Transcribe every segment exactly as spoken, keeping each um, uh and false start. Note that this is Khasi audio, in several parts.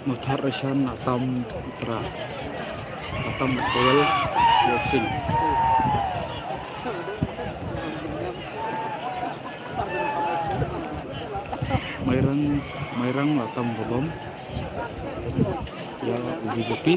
Mawthar Rashan, Atam Pra, Atam Kowal, Yosin. Mairang, Mairang, Atam Babam. Ya, Uji Bupi.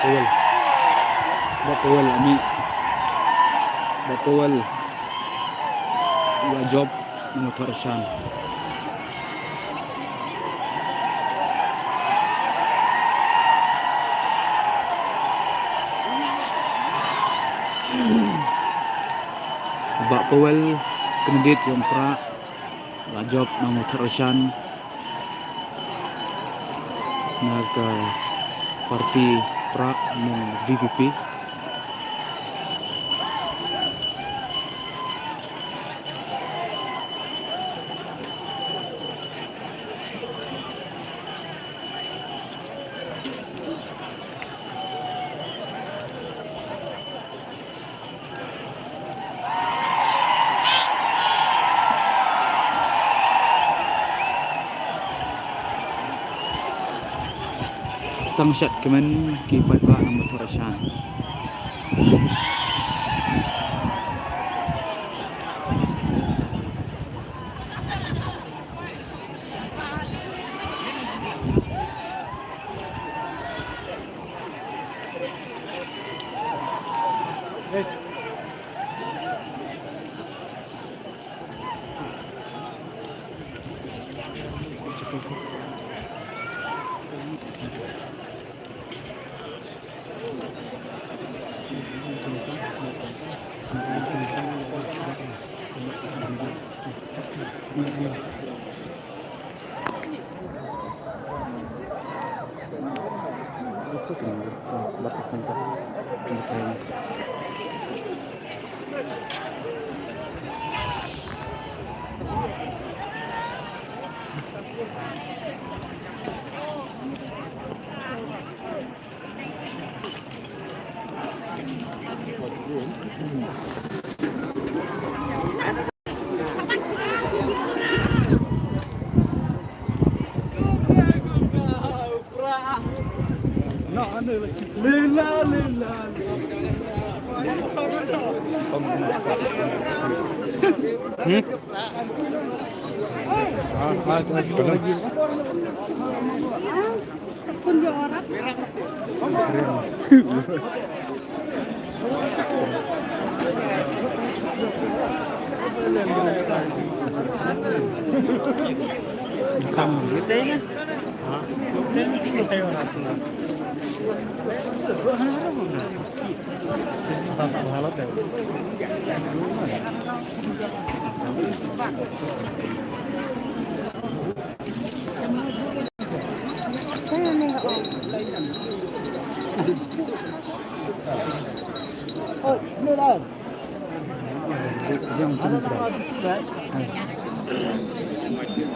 Powell. Bah Powell, ami. Bah Powell. Bah Job, nombor thar shan. Bah Powell, candidate jong Prah. Bah Job, nombor thar shan. Na ka parti Prah, nong V P P. Sangshad kmen ki paidbah na Mawthadraishan.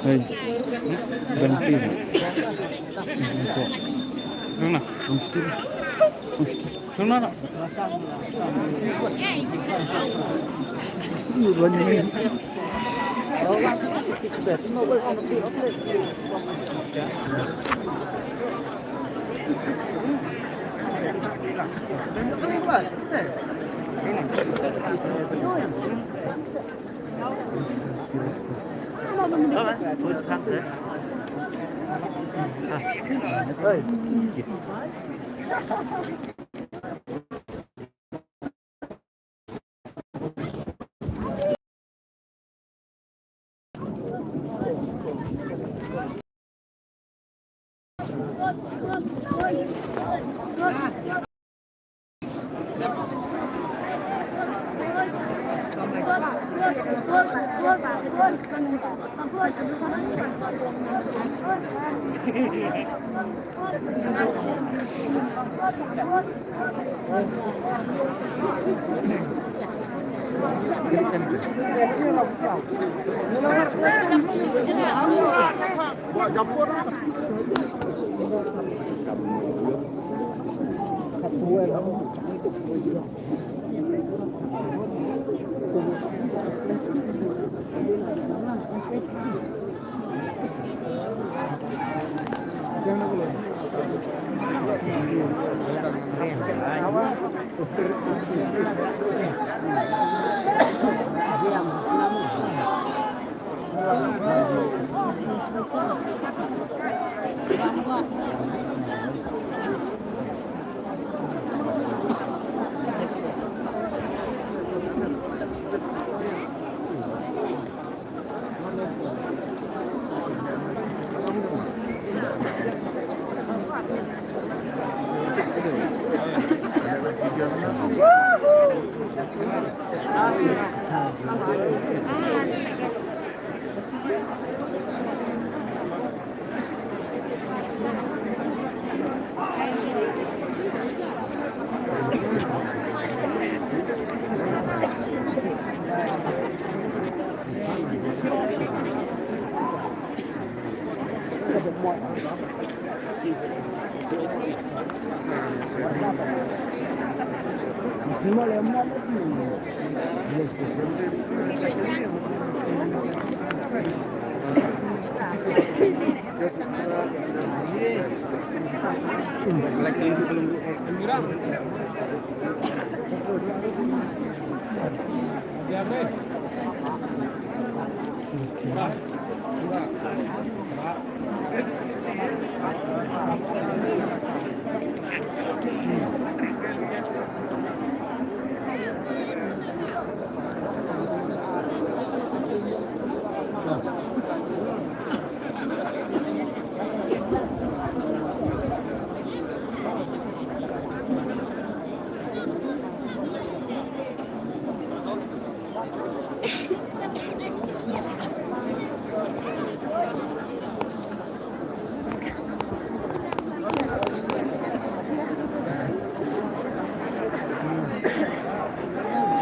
Hey, berhenti. Mana? Mesti. Mesti. Mana?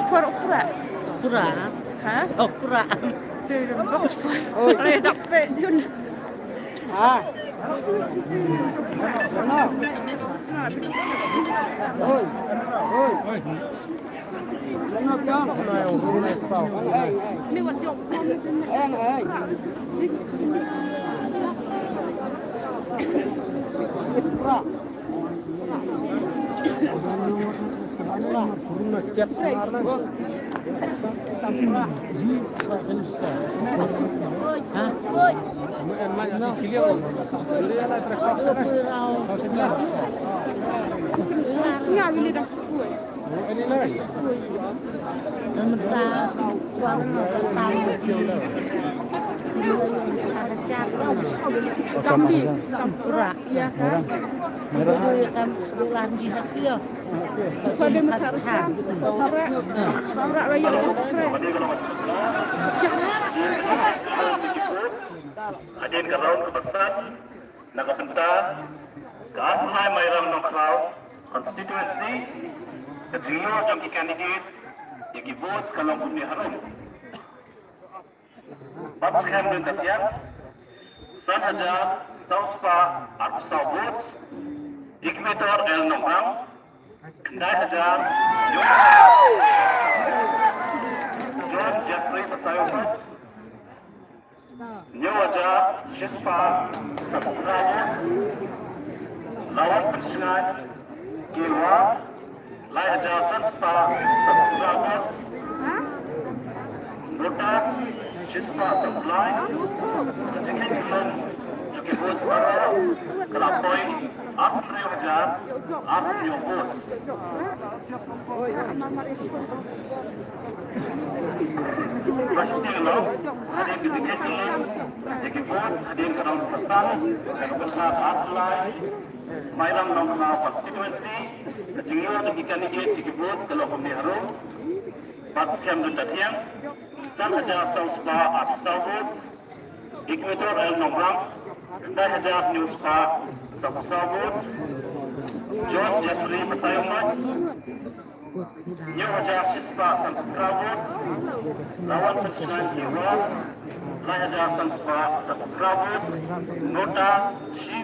Por okra. Okra. Ha? Okra. Oi. Redak pe jun. Ah. Oi. Oi. Hadien ka round kaba san, na ka bynta ka Arphew Lai Mairang Nongkhlaw constituency, ka jingïoh jong ki candidate ïa ki vote ka long kumne harum. Bad skhem don ka thiang, san hajar saw spah arphew saw votes. Equator L Nongrang, khyndai hajar, John Jeffrey Basaiawmoit, hynñiew hajar shi spah saw spah. Lawan Pynshngaiñ Kiwa, lai hajar san spah saw spah. Nota shi spah saw lai. Ka jingkheiñ kyllon jong ki vote baroh ka la poi arphew hajar arphew vote. Ba shim ïa la hadien ka jingkheiñ kyllon ïa ki vote hadien ka round kaba san, ka Arphew Lai Mairang Nongkhlaw constituency, ka jingïoh jong ki candidate ïa ki vote ka long kumne harum. Bad skhem don ka thiang, san hajar saw spah arphew saw vote. Equator L Nongrang, khyndai hajar hynñiew spah saw spah vote. John Jeffrey Basaiawmoit, hynñiew hajar shi spah san spah vote. Lawan Pynshngaiñ Kiwa, lai hajar san spah san spah vote. Nota shi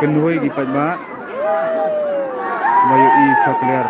Kynhoi ki paidbah ba ïohi chakliar.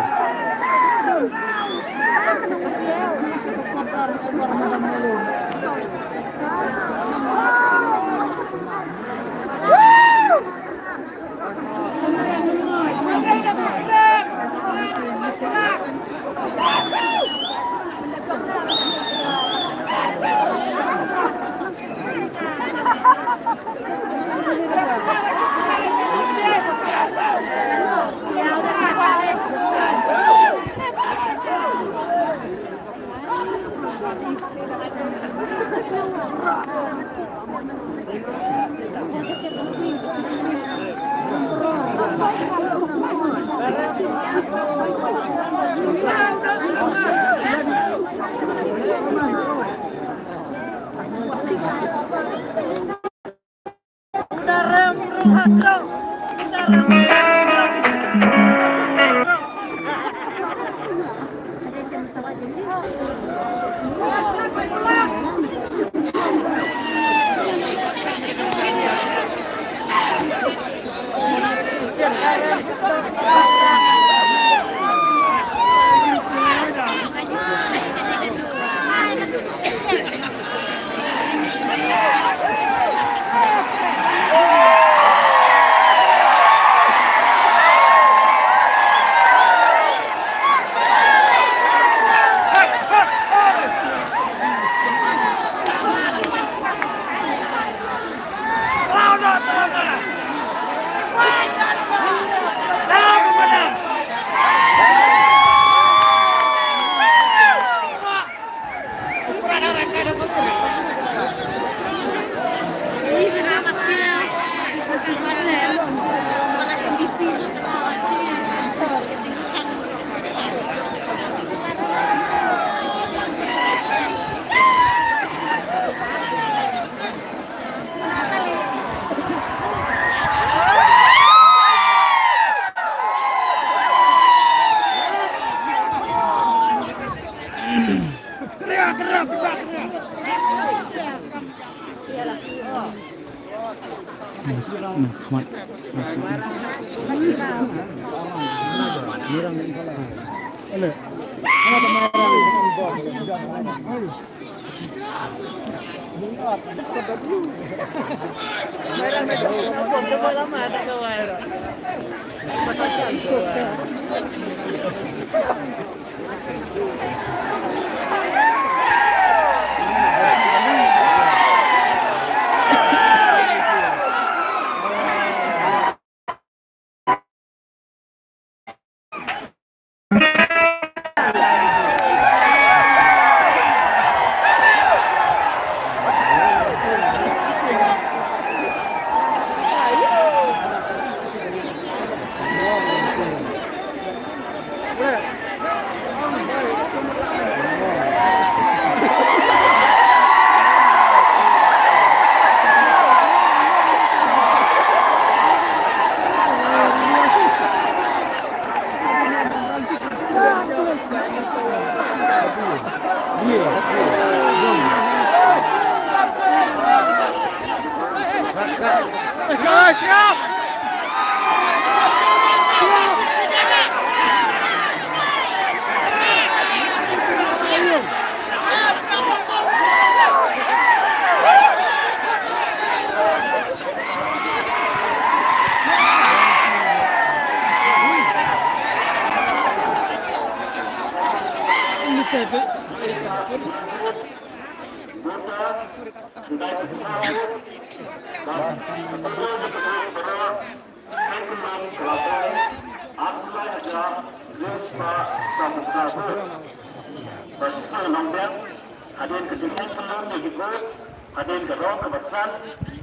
Hadien ka jingkynmaw ïa ki vote, hadien ka rong kaba san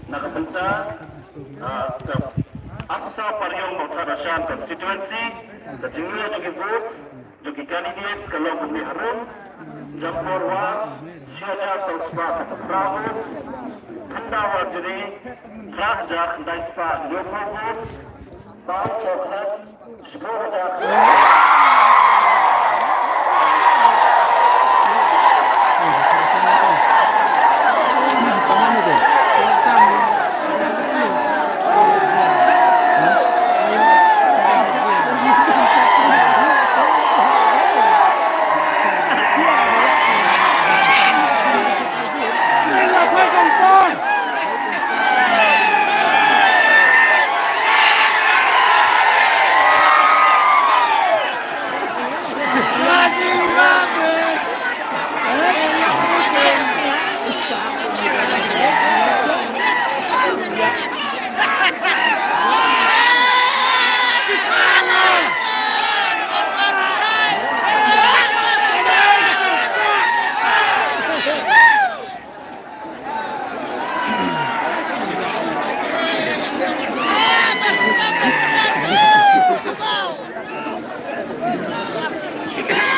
na ka bynta, ah, ka Upper Mawthadraishan constituency, ka jingïoh ïa ki vote jong ki candidates ka long kumne harum: Jampor Ward, shi hajar saw spah saw phra vote; Khandwa Ward, jong ngi, phra hajar khyndai spah hynñiewphew vote; Mawkyrwat,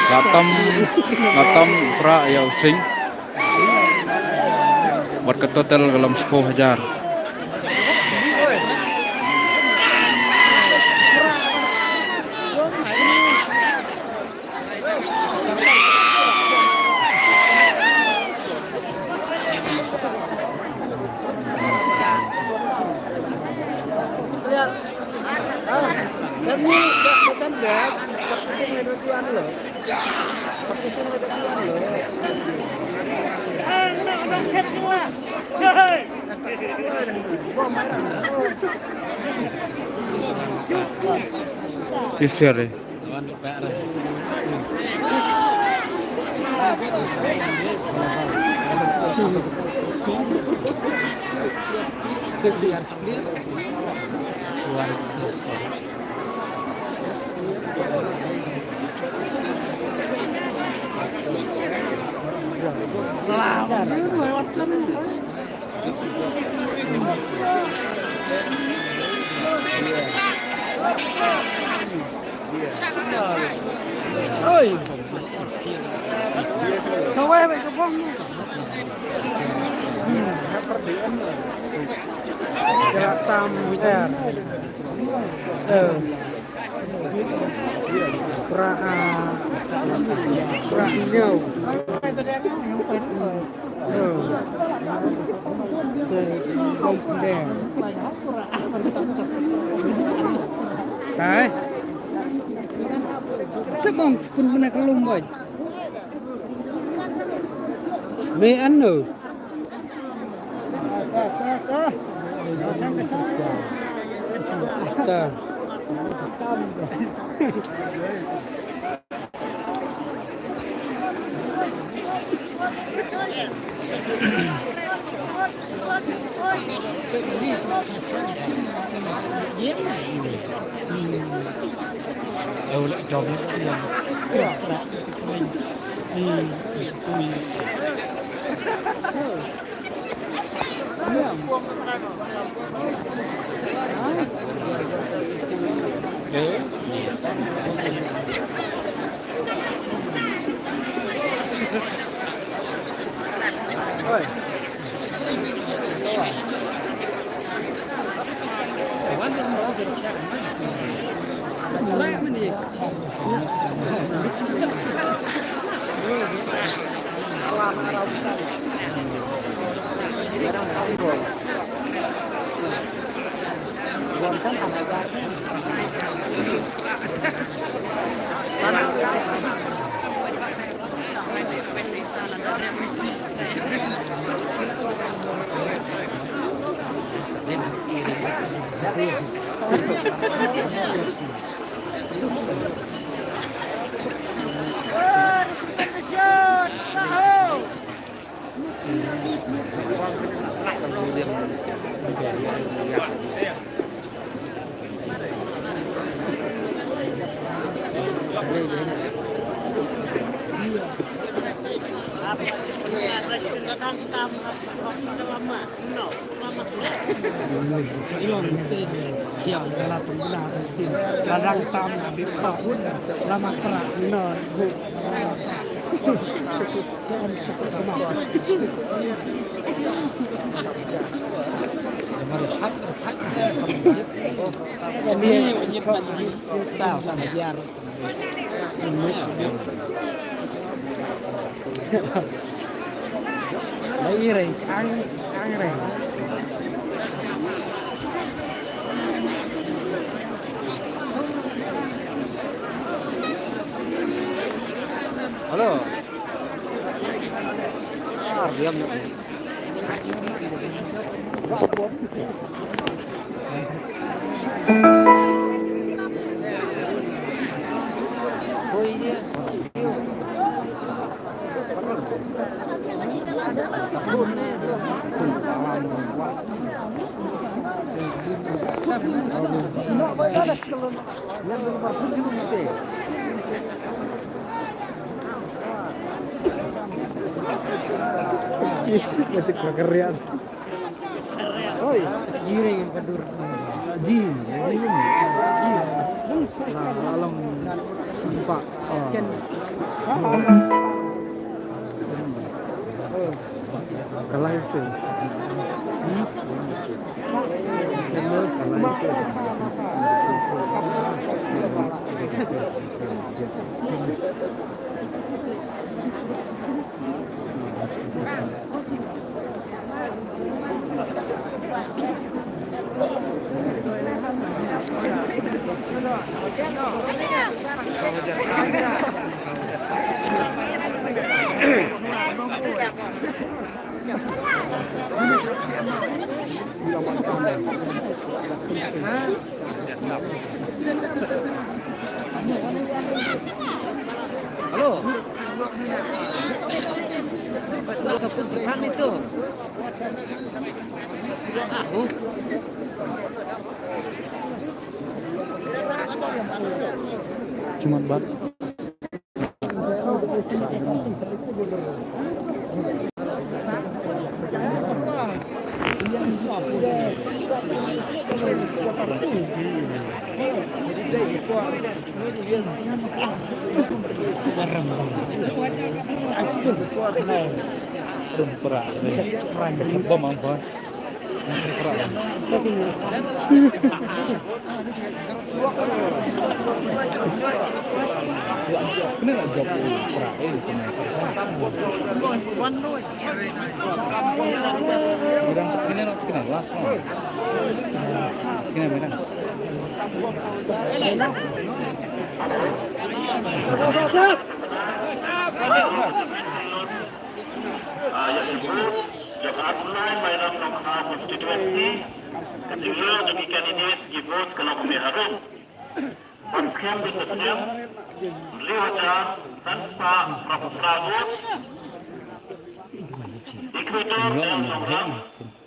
La tam, la tam prah ïa u Sing. Bad ka total ka long shiphew hajar. Isere. Oi. Kawai bai ka bong. Ka tam ter. Eh. Pra, ah, pra hynñiew. Hai. Te bong pun pun ka lum bai. Me anu. Ta. Ilong mesti kian dalam pembina mesti ladang tam na bipah lama kerak na. Sa sa biar. Ai reng, ang ang reng. Hello. Ah, diam. Masih kekerian. Oi. Jiring yang kedur. Jin, jin. Jin. Nah, along sempak. Oh. Ken. Kalah itu. Hmm? Kalah itu. Hello. Itu. Cuma bat. Remprak. Bom apa? Jong ka Arphew Nine Myram Nongkhlaw Constituency, ka jingïoh jong ki candidate ki vote ka long kumne harum. Ban skhem bad skhem, hynriew hajar san spah phra phew phra vote. Equator Dewshnong Ram,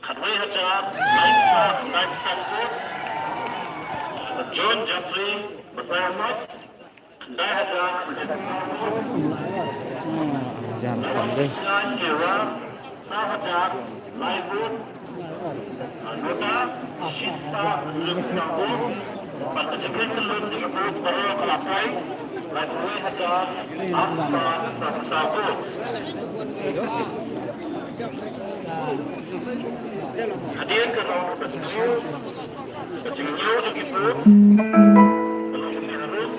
khatwei hajar lai spah khyndai phew san vote. John Jeffrey Basaiawmoit, Hadien ka long ka jingñiew, ka jingñiew jong ki vote ka long kumne harum.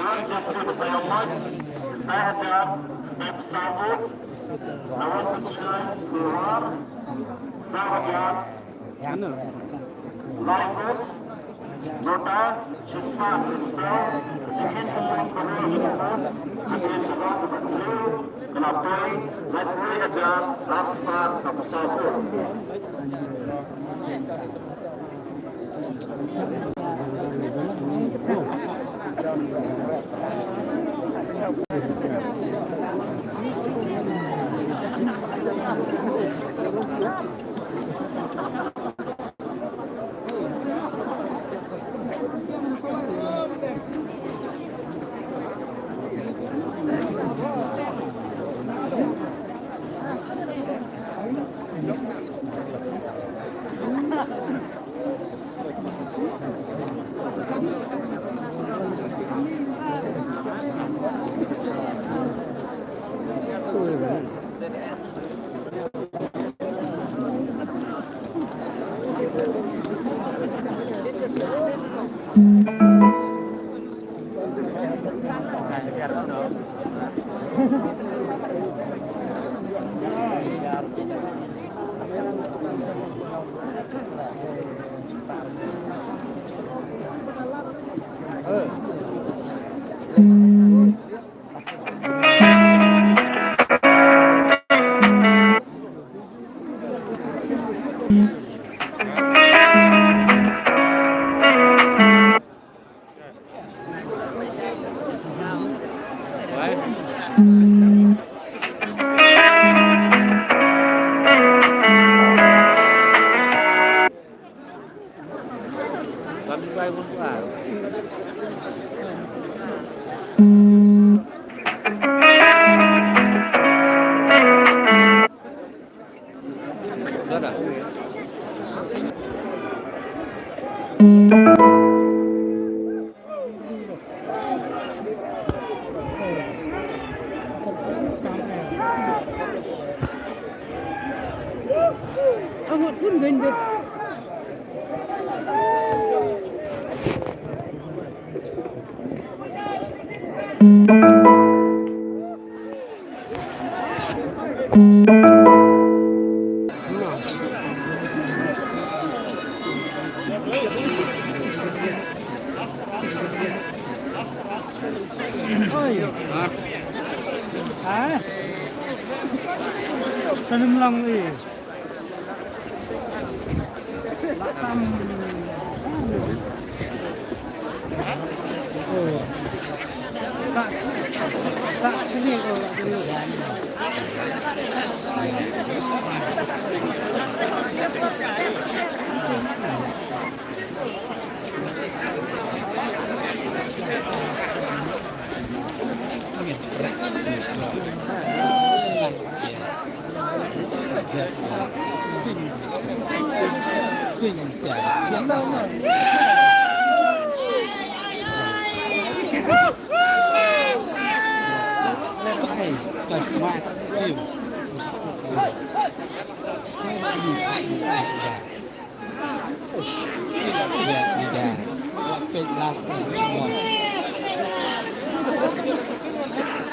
Saw hajar, Dep Saw Ut, Nawal Pynshai Kular, saw hajar, Lai Ut, Nota, Chispa, Saw, Jikin Pynlong Pynlong Pynlong, Jikin Pynlong Pynlong, Kena Poi, Lai Poi Hajar, Rasta, Saw Ut.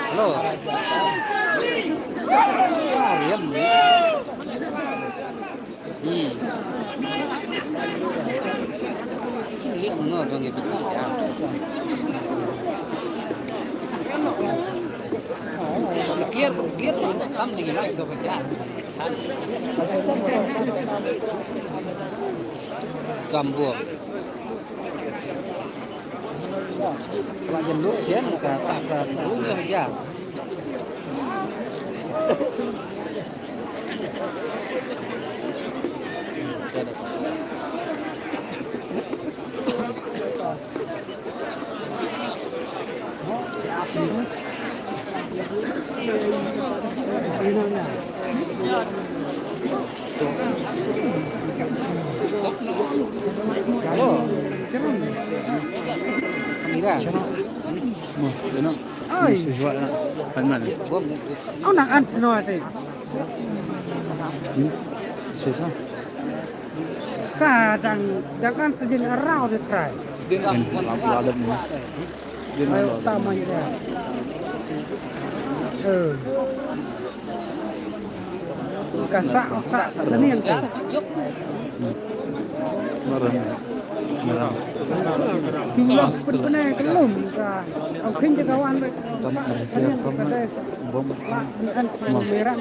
Hello. Hmm. Kin liek no dong e bitu sia. Clear, clear kam lagi lai so kerja. Kam buok. Lah jen duk chen ka sa sa duk yang ja. Hello. Mira. Oi. Ana an no ate. Hmm. Sisa. Ka dang dang an sejin arau de try. Din lam lam lam. Ayo, tamai dia. Eh. Ka sa, sa, sa, sa, sa, sa, Maram. Maram. Jumlah pun kena kelum ka. Au khin jaga wan. Tam ar siap kam. Bom. Merah.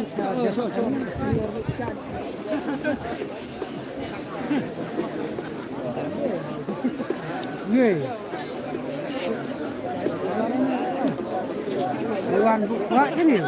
Ye. Wan buka ini.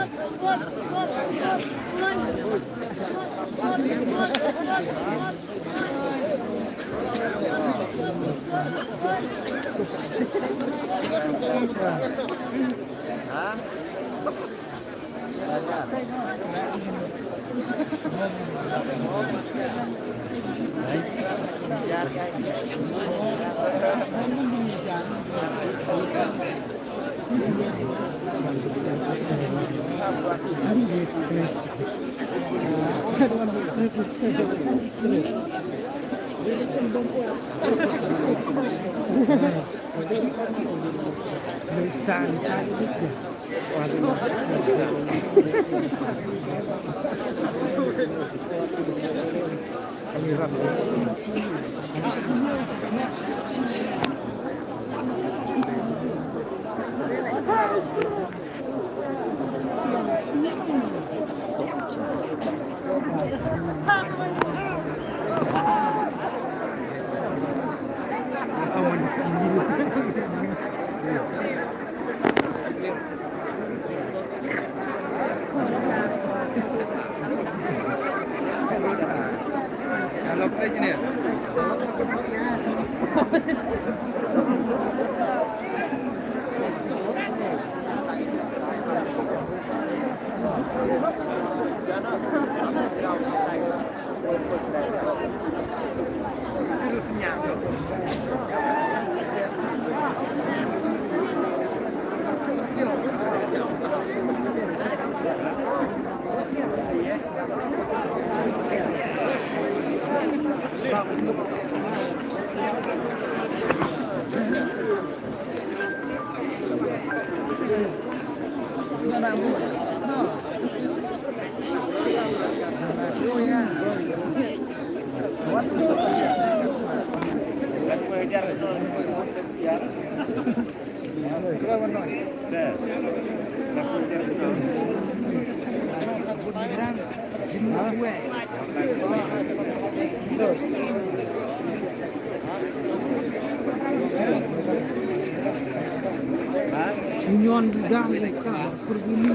Union Budang ka perguli.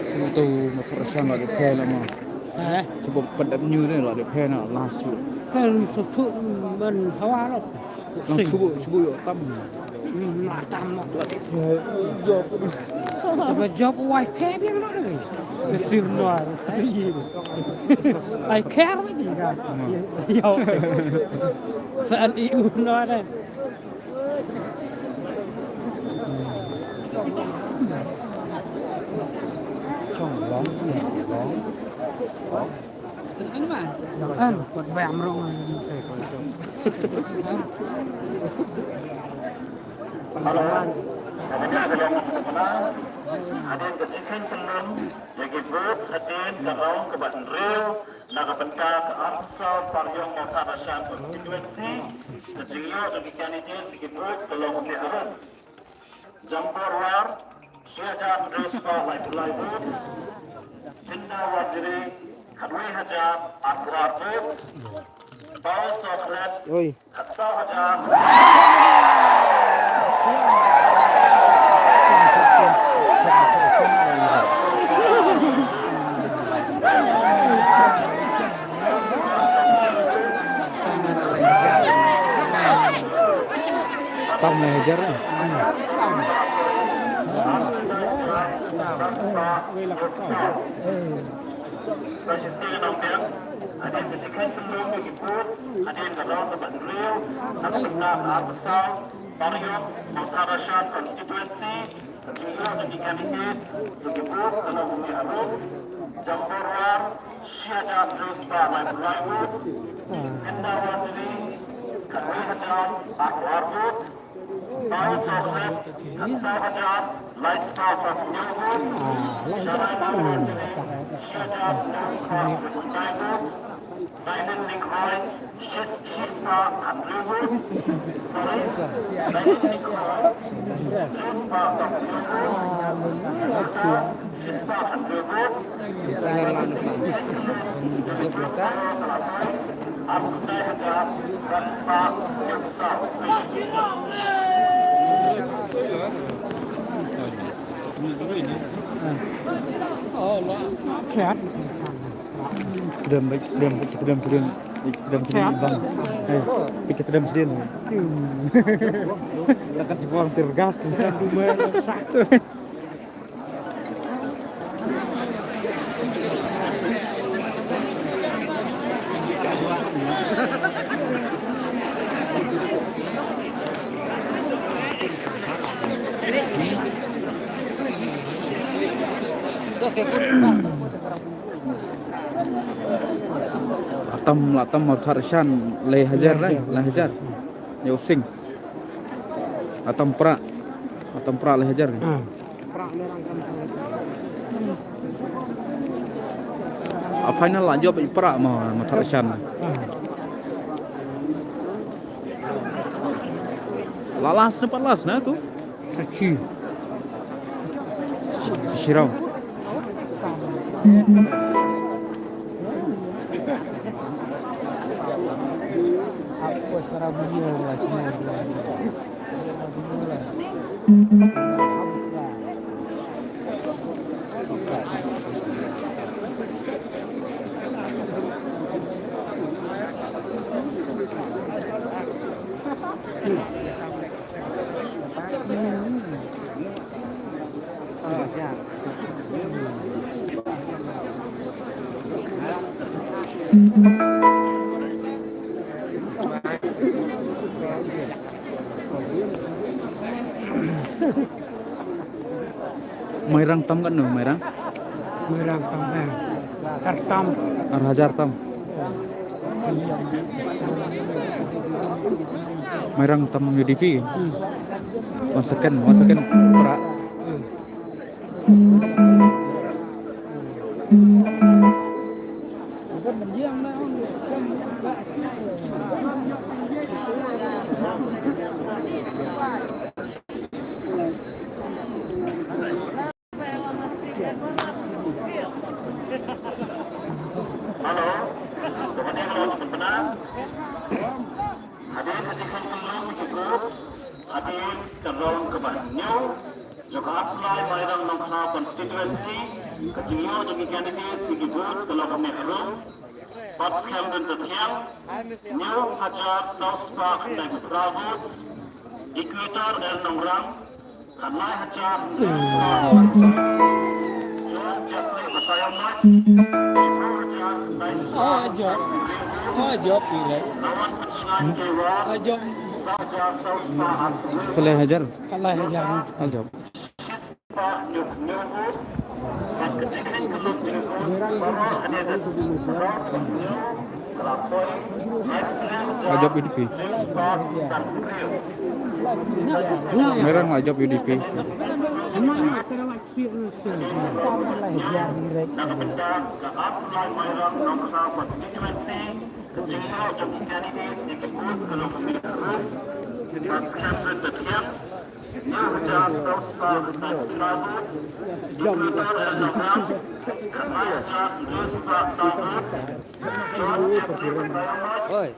Shu tu ma thrashan la de phe la ma. Eh? Shu pat dap nyu de la de phe na la shu. Kan shu tu man hawa lo. Nang shu shu yo tam. Hmm, na tam lo. La de phe. Yo. Ba job wai phe bi lo de. Ke sir no. Ai care ni ka. Yo. Sa an i u no de. Hadien ka jingkheiñ kyllum ïa ki vote hadien ka round kaba hynriew na ka bynta ka arphew saw Pariong Mawthadraishan constituency, ka jingïoh jong ki candidate ïa ki vote ka long kumne harum. Jambor War, shi hajar hynriew spah laiphew lai vote. Tynda Warjri, khatwei hajar arphew ar vote. Paul Sohklet, Oi. khatsaw hajar. Tam na hajar. Hadien ka jingkheiñ kyllum ïa ki vote hadien ka round kaba hynriew na ka bynta ka arphew saw Pariong Mawthadraishan constituency, ka jingïoh jong ki candidate ïa ki vote ka long kumne harum. Jambor War, shi hajar hynriew spah laiphew lai vote. Tynda Warjri, khatwei hajar arphew ar vote. Paul Sohklet, khatsaw hajar lai spah sawphew hynñiew vote. Shalai Warjri, shi hajar hynriew spah hynriew lai vote. Biden Nikhoi, shi, shi spah hynriew vote. Sorry, Biden Nikhoi, shi spah sawphew hynñiew vote. Shi spah hynriew vote. Kdem, kdem, kdem, kdem, kdem, kdem, bang. Eh, pikir kdem sedin. Lakat jebong tear gas. Atam, atam Mawthadraishan lai hajar, lai hajar. Lai hajar. Ïa u Sing. Atam Prah. Atam Prah lai hajar. Ah. A final la jop i Prah ma, Mawthadraishan. Ah. La last na pat last na tu. Sachi. Sachi Ram. Mairang tam katno, Mairang? Mairang tam, eh, ar tam. Ar hajar tam. Mairang tam U D P. Hmm. One second, one second. Prah. Hmm. Hello. Hadien ka jingkheiñ kyllum ïa ki vote hadien ka round kaba hynñiew jong ka Apply Mairang Nongkhlaw constituency, ka jingïoh jong ki candidate ïa ki vote ka long kumne harum. Patskhem Ryntathiang, hynñiew hajar saw spah khyndai phew phra votes. Equator L Nongrang, khatlai hajar. John Jeffrey Basaiawmoit, shiphew hajar khyndai phew phra. Oh, John. Oh, John, pi re. Lawan Pynshngaiñ Keiwar, oh, John. Saw hajar saw spah arphew. Khatlai hajar. Khatlai hajar. Ah, John. Shiphew spah hynñiew phew hynñiew vote. Ajab U D P. Mairang ajab U D P. Oi.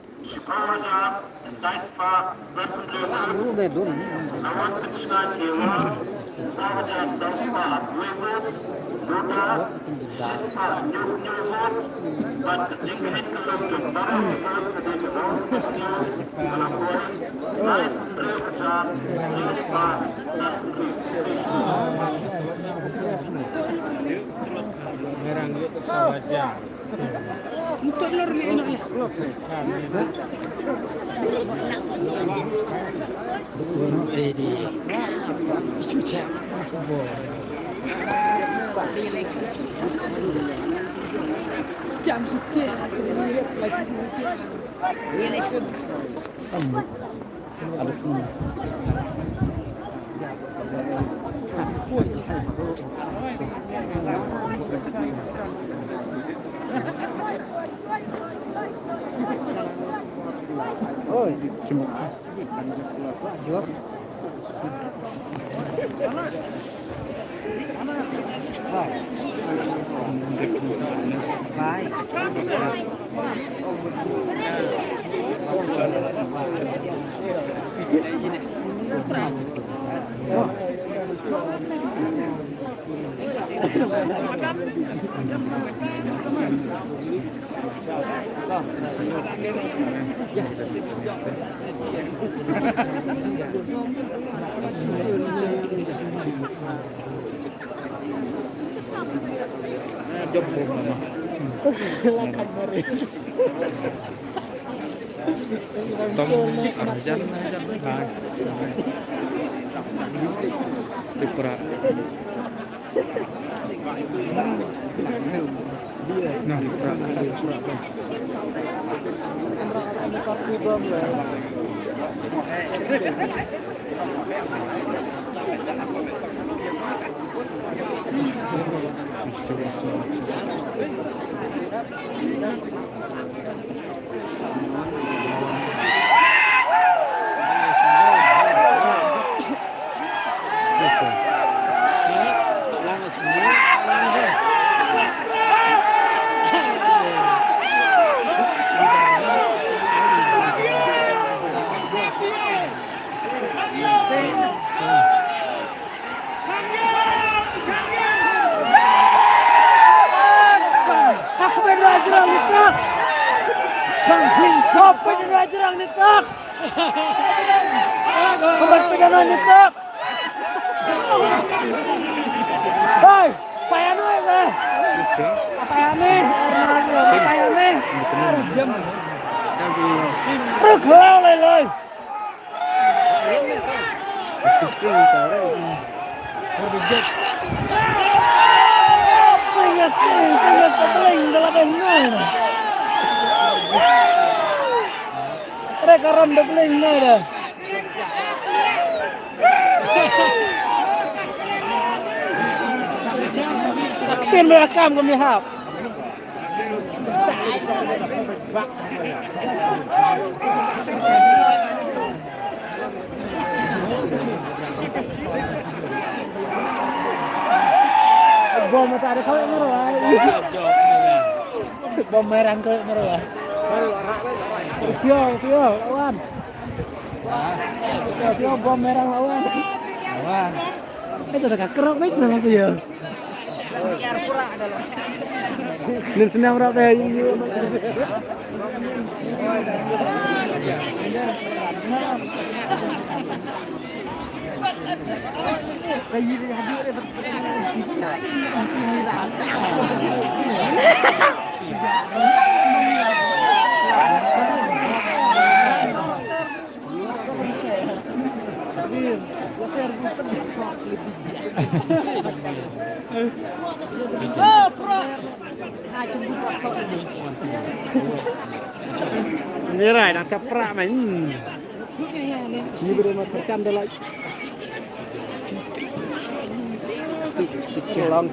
Tong arjan. Tripura. Nah, Tripura. Hapdeng Rajarang nitak. Hapdeng Rajarang nitak. Hapdeng Rajarang nitak. Hei, payah ni, eh. Payah ni. Payah ni. Ruk hau lai lai. Singa, singa, singa, bling da la bling noi na. Re karan da bling noi da. Tin ba kam ka mi hap. Bom masa ada kau yang marwai. Bom merah kau yang marwai. Siap, siap, lawan. Siap, siap, bom merah lawan. Lawan. Itu dah kerap baik sama siap. Nin snem rap eh. Ni rai na tap pra mai. Ni beri ma terkan de lai. Long.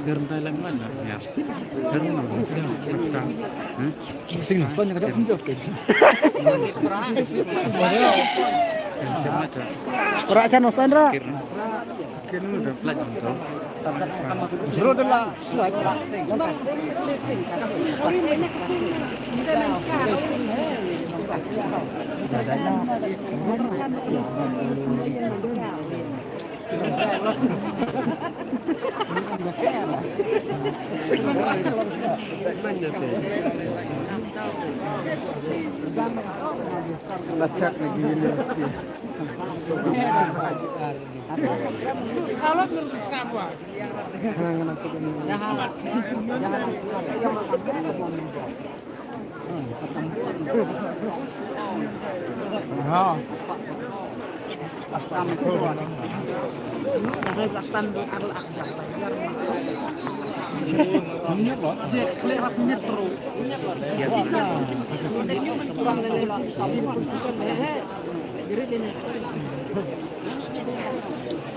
Gertai lang mana? Ya. Gertai lang. Sing, sing, sing. Ora cha no stand ra. Ro de la. Lacak lagi ini meski.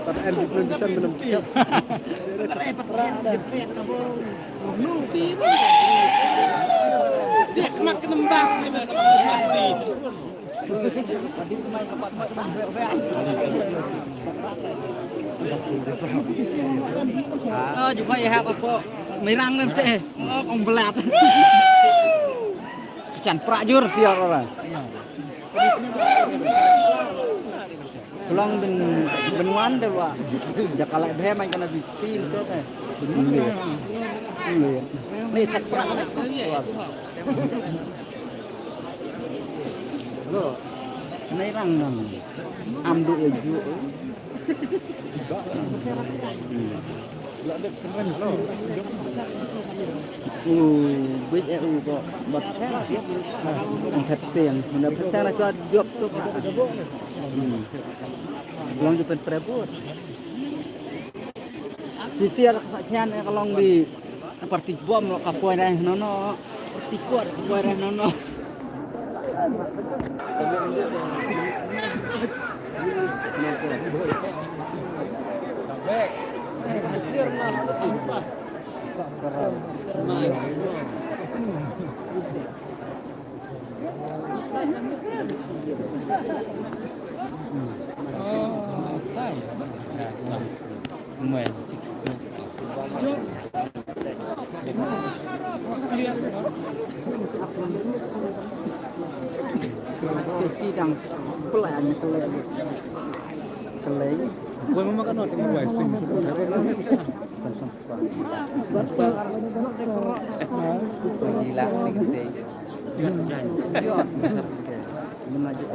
Tapi ada presentation belum siap. Dia kemak kenembang. Oh, jumpa ya, apa kok? Mirang nanti. Oh, komplit. Chan pra jur siar orang. Pulang ben ben wan de wa. Jaka lai bhe mai kana bi ti te te. Ni chat pra kana. Lo. Nei rang nam. Am du e ju. U bit e u ko bat. Ang phet seng, mana phet seng na ka jop suk. Long ju pen trebut. Sisi ada kesaksian ya kalau di parti bom lo ka poi dai nono. Parti kuat ka poi dai nono. Ci dang plan kelai. Kelai. Wei, mama kan nanti mulai sing. Sam, sam. Gila sih gede.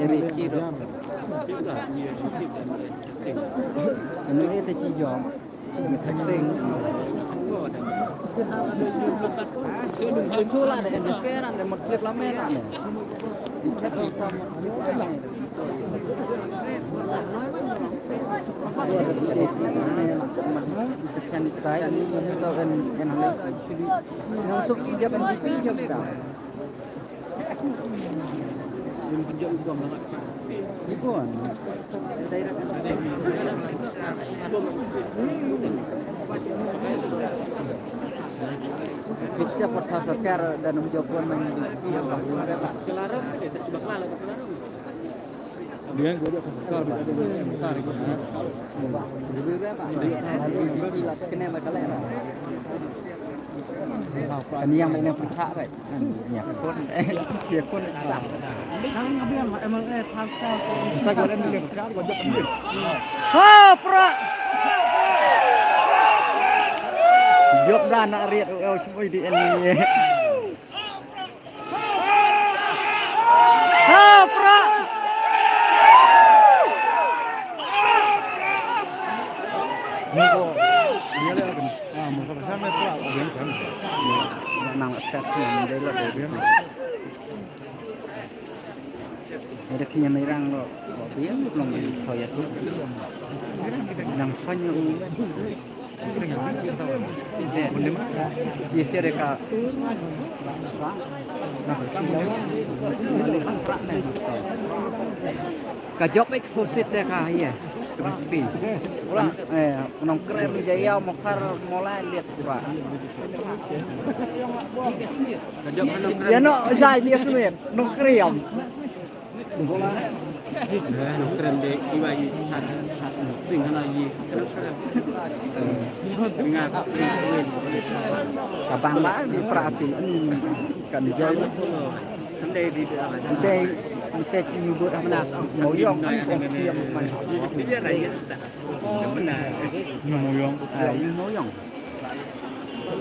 Eri kiro. Ini kita cijom. Sing. Itulah ada yang peran dan motif lama ya. Mesti apa tas ker dan menjawab. Dia yang gua dia pun kar, dia yang kar. Ini yang ini percak, right? Kan, ya, pun. Eh, ya, pun. Kan, apa yang M L A, Pak, Pak. Kita gua ada yang percak, gua jawab. Ha, pra. Jawab dah nak riat, oh, cuma di ini. Ha, pra. Ni ko, dia le kan. Ah, mo sa sa me pra, dia kan. Nang start ni, dia le dia. Ada kinya merang lo, dia belum kau ya tu. Nang fanya u. Ise de ka. Ka job exposed de ka ye. Pi. Eh, nong kren ja ya mo khar mo la liat ba. Ya no, ja dia sumit. Nong kren. Krem de iwa i chat chat sing hana i krem krem. Nga krem. Ka bang ba ni pra ti kan jai. Ande di ande ande ki nyugo mana mo yong kan ko kiam man. Dia dah ya. Mana? Mo yong. Ah, mo yong.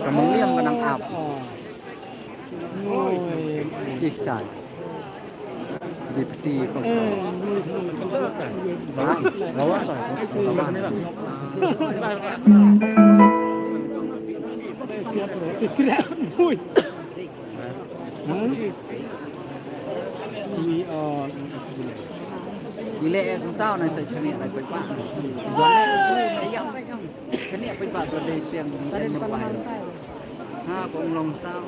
Ka mo yong ka nang ap. Oi. Pakistan. Di peti ko. Ba, bawa ta. Siap, bro. Siap, boy. Hah? Ui, oh. Ile e tau na sa chani na pai pa. Chani pai pa bro de siang. Ha, kong long tau.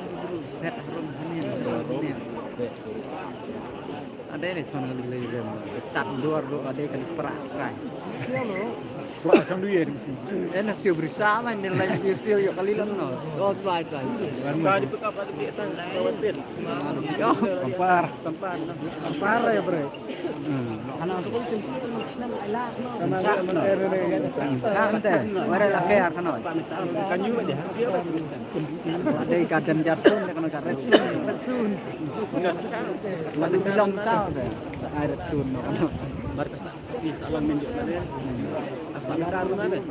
Bet harum hanian, hanian. Ade ne chon ngali lei lem. Tat duar do ade kan pra krai. Pra chang du ye ding si. Eh, na siu brisa man ne lai siu siu yo kali lem no. Dos bai tai. Ba di peka ba di peka. Yo. Tampar. Tampar. Tampar ya bre. Hmm. Hana tu kul tin tu kul sinam ala. Sama sama ere ne. Kan te. Wara la kaya kano. Kan yu ba dia. Dei ka danger zone, dei ka red zone. Red zone. Lalu bilang tau deh. Ai red zone. Bar ka sa, sa lang min jot deh. Asta ka ru na deh.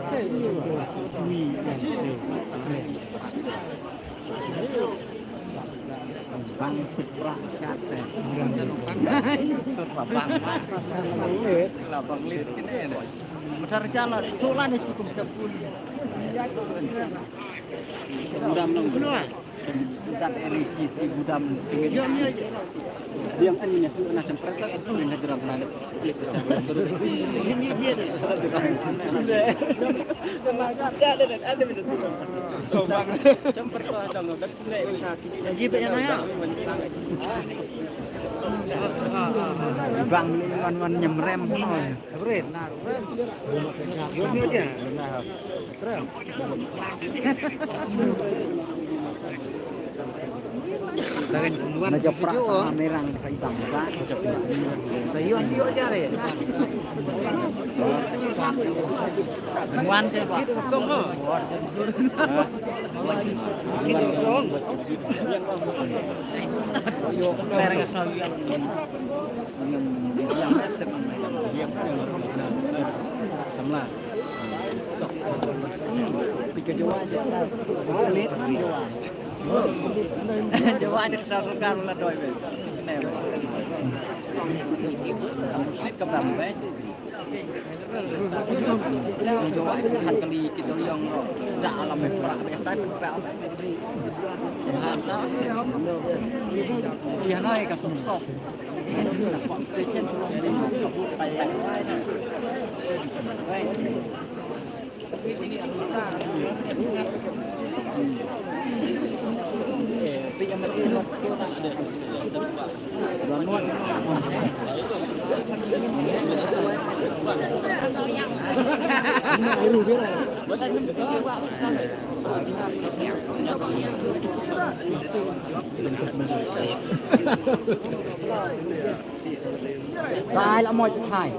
Bang supra kat deh. Supra bang. Labang lit kene deh. Mutar chala, tu lah ni cukup sepuluh. Gudam nang. Gudam eri kiti gudam. Diam ani ne tu na cempres la tu ne geram na le. Cempres la dang dak le. Saji ba yang aya. Bang ngan ngan nyemrem. Abret na. Yo yo je. Na japrak sama merang kai bang ba. Yo yo je re. Muan te ba. Song ho. Song. Yo merang song. Ba ai la moi chai.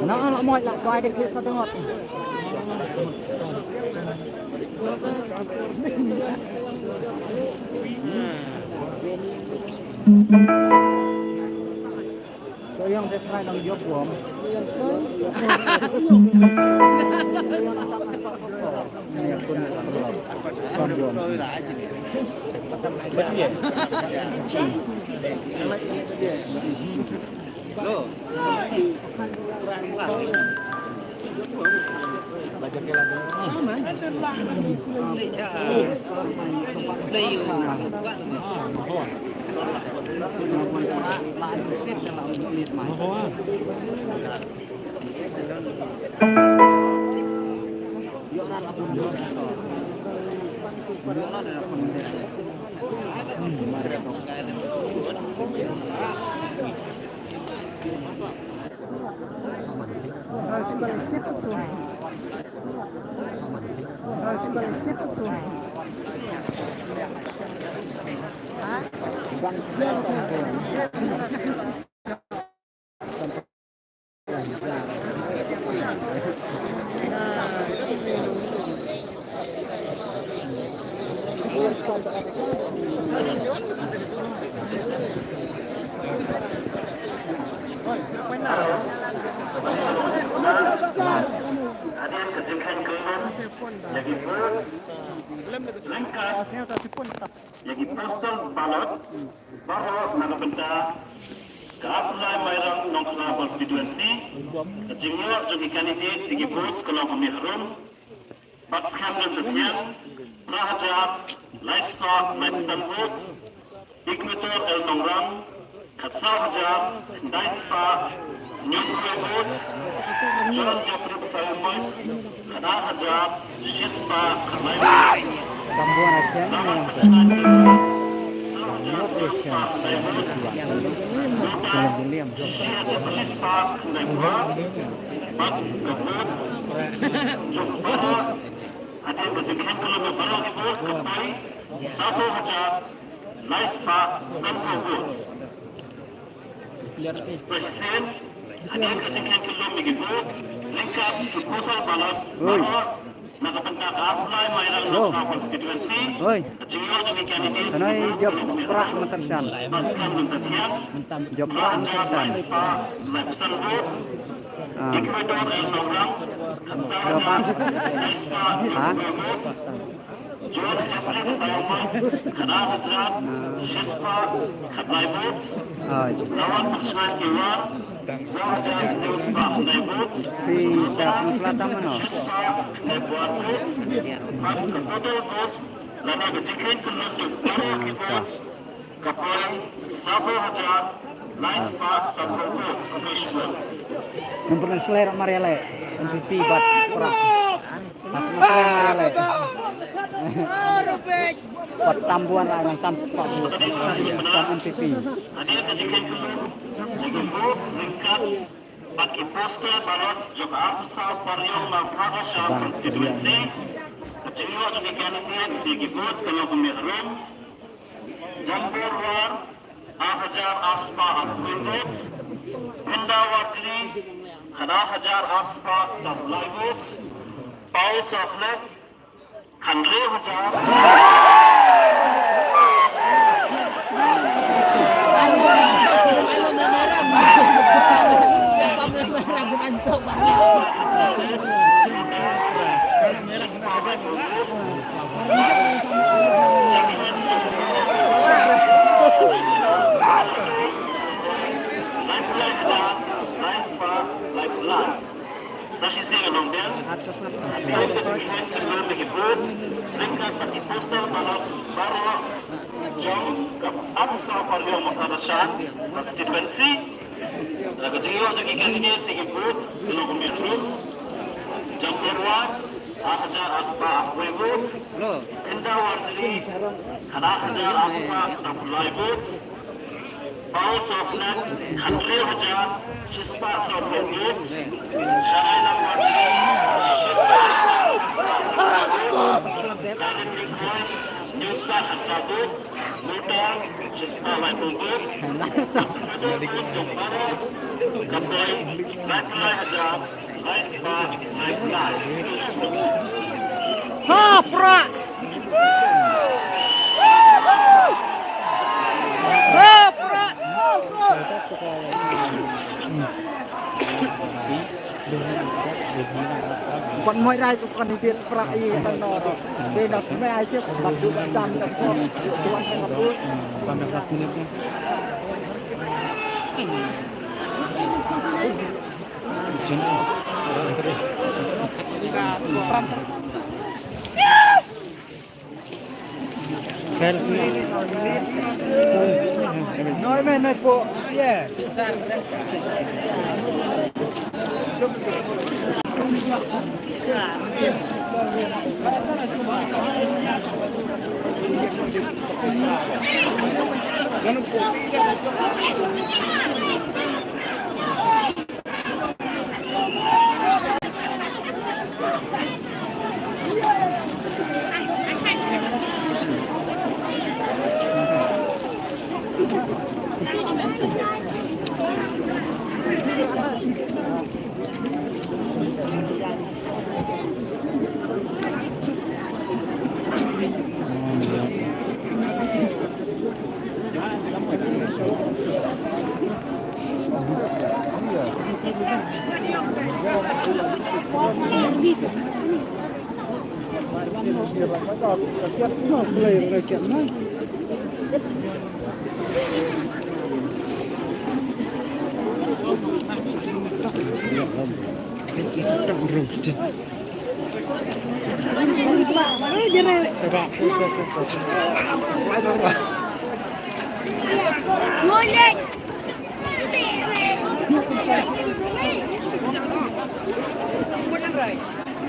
Na la moi la bai de kisa dengot. Ko yang te trai nang job bom. Ïa ki postal ballot baroh na ka bynta ka Arphew Lai Mairang Nongkhlaw constituency, ka jingïoh jong ki candidate ïa ki vote ka long kaba harum. Bad skhem don sa thiang, phra hajar lai spah laiphew san vote. Equator L Nongrang, khatsaw hajar khyndai spah hynñiewphew vote. John Jeffrey Basaiawmoit, khatar hajar shi spah khatlai vote. Tambuan action. Raman Khatsan, khatsaw hajar khyndai spah khatlai vote. Shi hajar shi spah khyndai spah. Bad ka vote jong baroh hadien ba jingkheiñ kyllum ïa baroh ki vote ka poi sawphew hajar lai spah sanphew vote. President, hadien ka jingkheiñ kyllum ïa ki vote, ryngkat ki postal ballot baroh na ka bynta ka Arphew Lai Mairang Nongkhlaw constituency. Oi. Ka jingïoh jong ki candidate. Kane jop prah mynta shan. Bad skhem don sa thiang. Jop prah mynta shan. Lai spah laiphew san vote. Ah. Equator L Nongrang, khatsaw hajar lai spah hynñiewphew vote. John Jeffrey Basaiawmoit, khatar hajar shi spah khatlai vote. Ah. Raman Khatsan, khatsaw hajar hynñiew spah khyndai vote. Phi sa pynslem tam mano? Shi spah hynñiewphew vote. Bad ka total vote lane ka jingkheiñ kyllum jong baroh ki vote ka poi sawphew hajar lai spah sanphew vote. Nang pernah selera mariale N P P bad prah. Satu selera mariale. Bad tambuan lah nang tam pak vote. Tam N P P. Hadien ka jingkheiñ kyllum ïa ki vote ryngkat bad ki postal ballot jong ka Arphew Saw Par Ïong Mawphradashan constituency, ka jingïoh jong ki candidate ïa ki vote ka long kumne harum. Jambor War, ar hajar ar spah arphew vote. Pyndaw Warjri, khatar hajar ar spah sawphew lai vote. Paul Sohkhlet, khathynriew hajar. Sa shisien nga ong biang, ka jingkheiñ kyllum ïa ki vote ryngkat bad ki postal ballot baroh jong ka Arphew Saw Par Ïong Mawphradashan constituency. Ka jingïoh jong ki candidate ïa ki vote ka long kumne harum. Jambor War, ar hajar ar spah arphew vote. Pyndaw Warjri, khatar hajar ar spah sawphew lai vote. Paul Sohkhlet, khathynriew hajar shi spah sawphew vote. Shangailam Warjri, shi spah sawphew vote. Khathynriew hajar shi spah khatsaw vote. Mawphradashan, shi spah laiphew vote. Ka poi laiphew lai hajar. Ha, prah! Ha, prah! Kon moi rai tu kon hidir prah i tan no. Be na me ai che kon tu dan dan kon. Tuan kan tu. No, I mean, not for, yeah.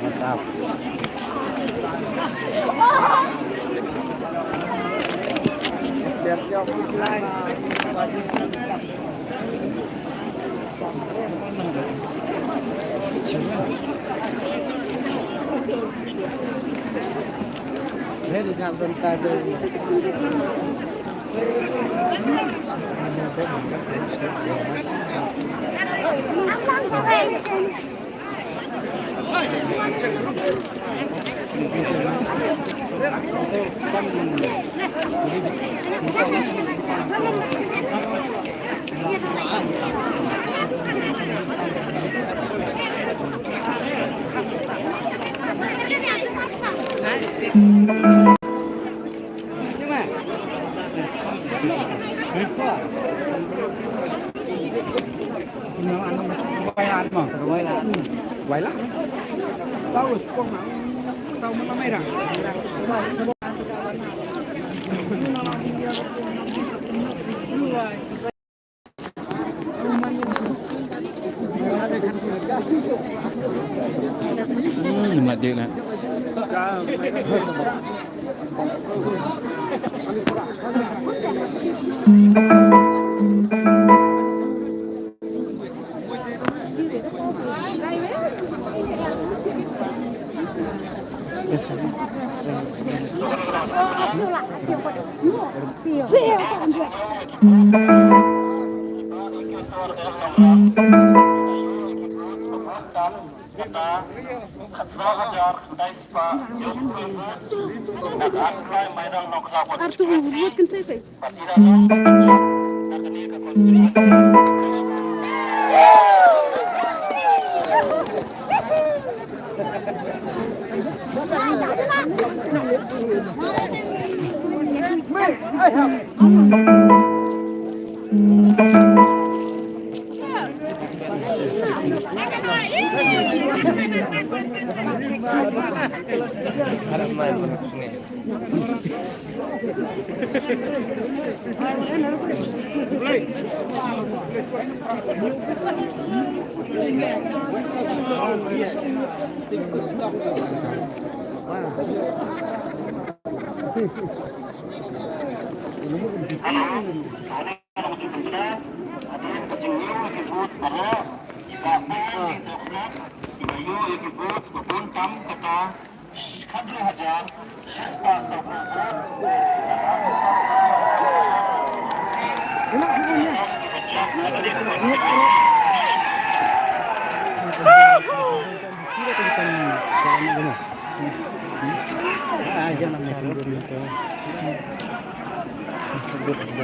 Mantap. Hmm, mat dia nak.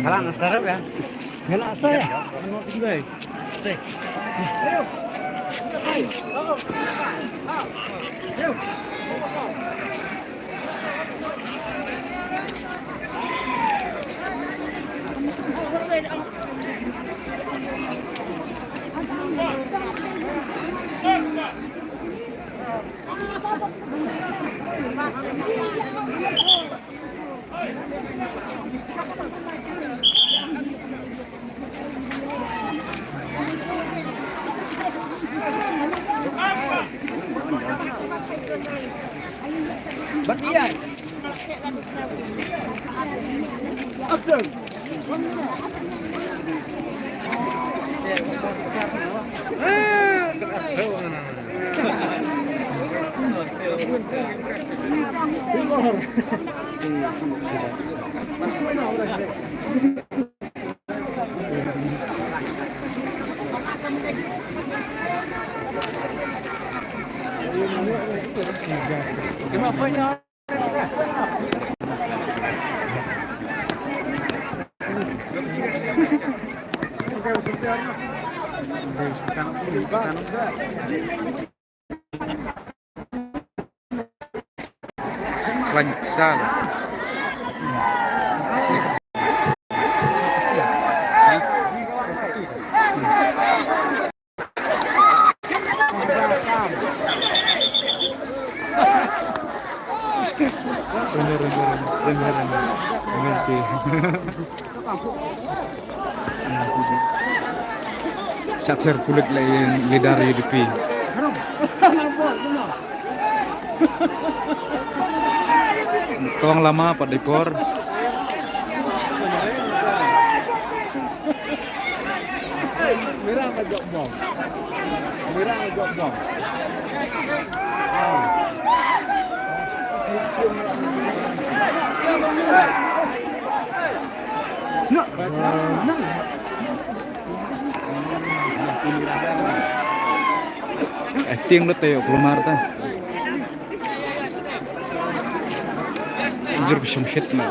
Kalah nak sarap ya. Kena stay. Stay. Khlaiñ pisa. Sa ther pulit la ïa leader U D P. Tong lama pat dei por. Mira ma jok bom. Mira ma jok bom. No. No. Acting lo te, pelumar ta. Jur ka shong shit na.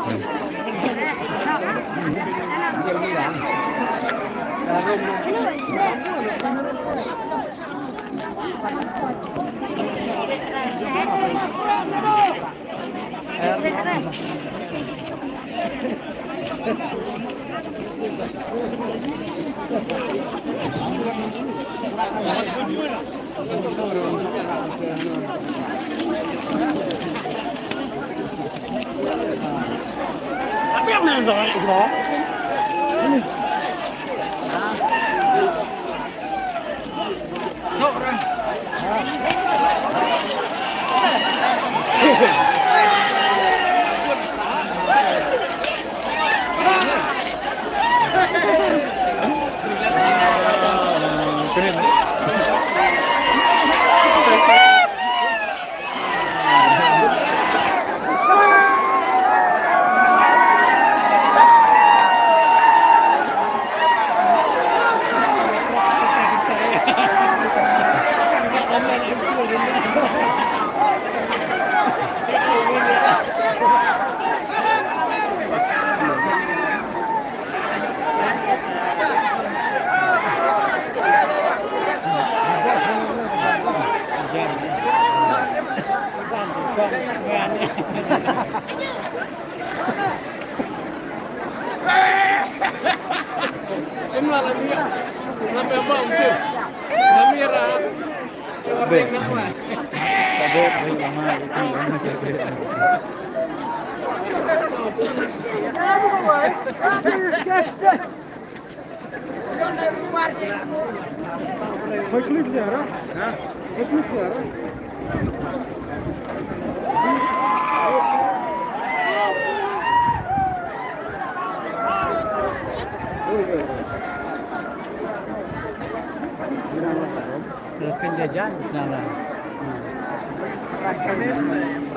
Terus kan jajan di sana.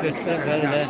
Terus terus ada.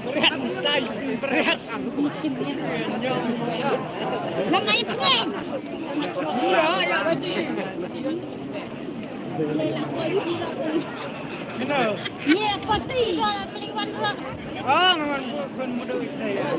Berat, guys, berat. Lam air pun. Ya, ya, baca. Kena. Ni apa sih? Kalau meliwan dulu. Ah, memang bukan muda saya.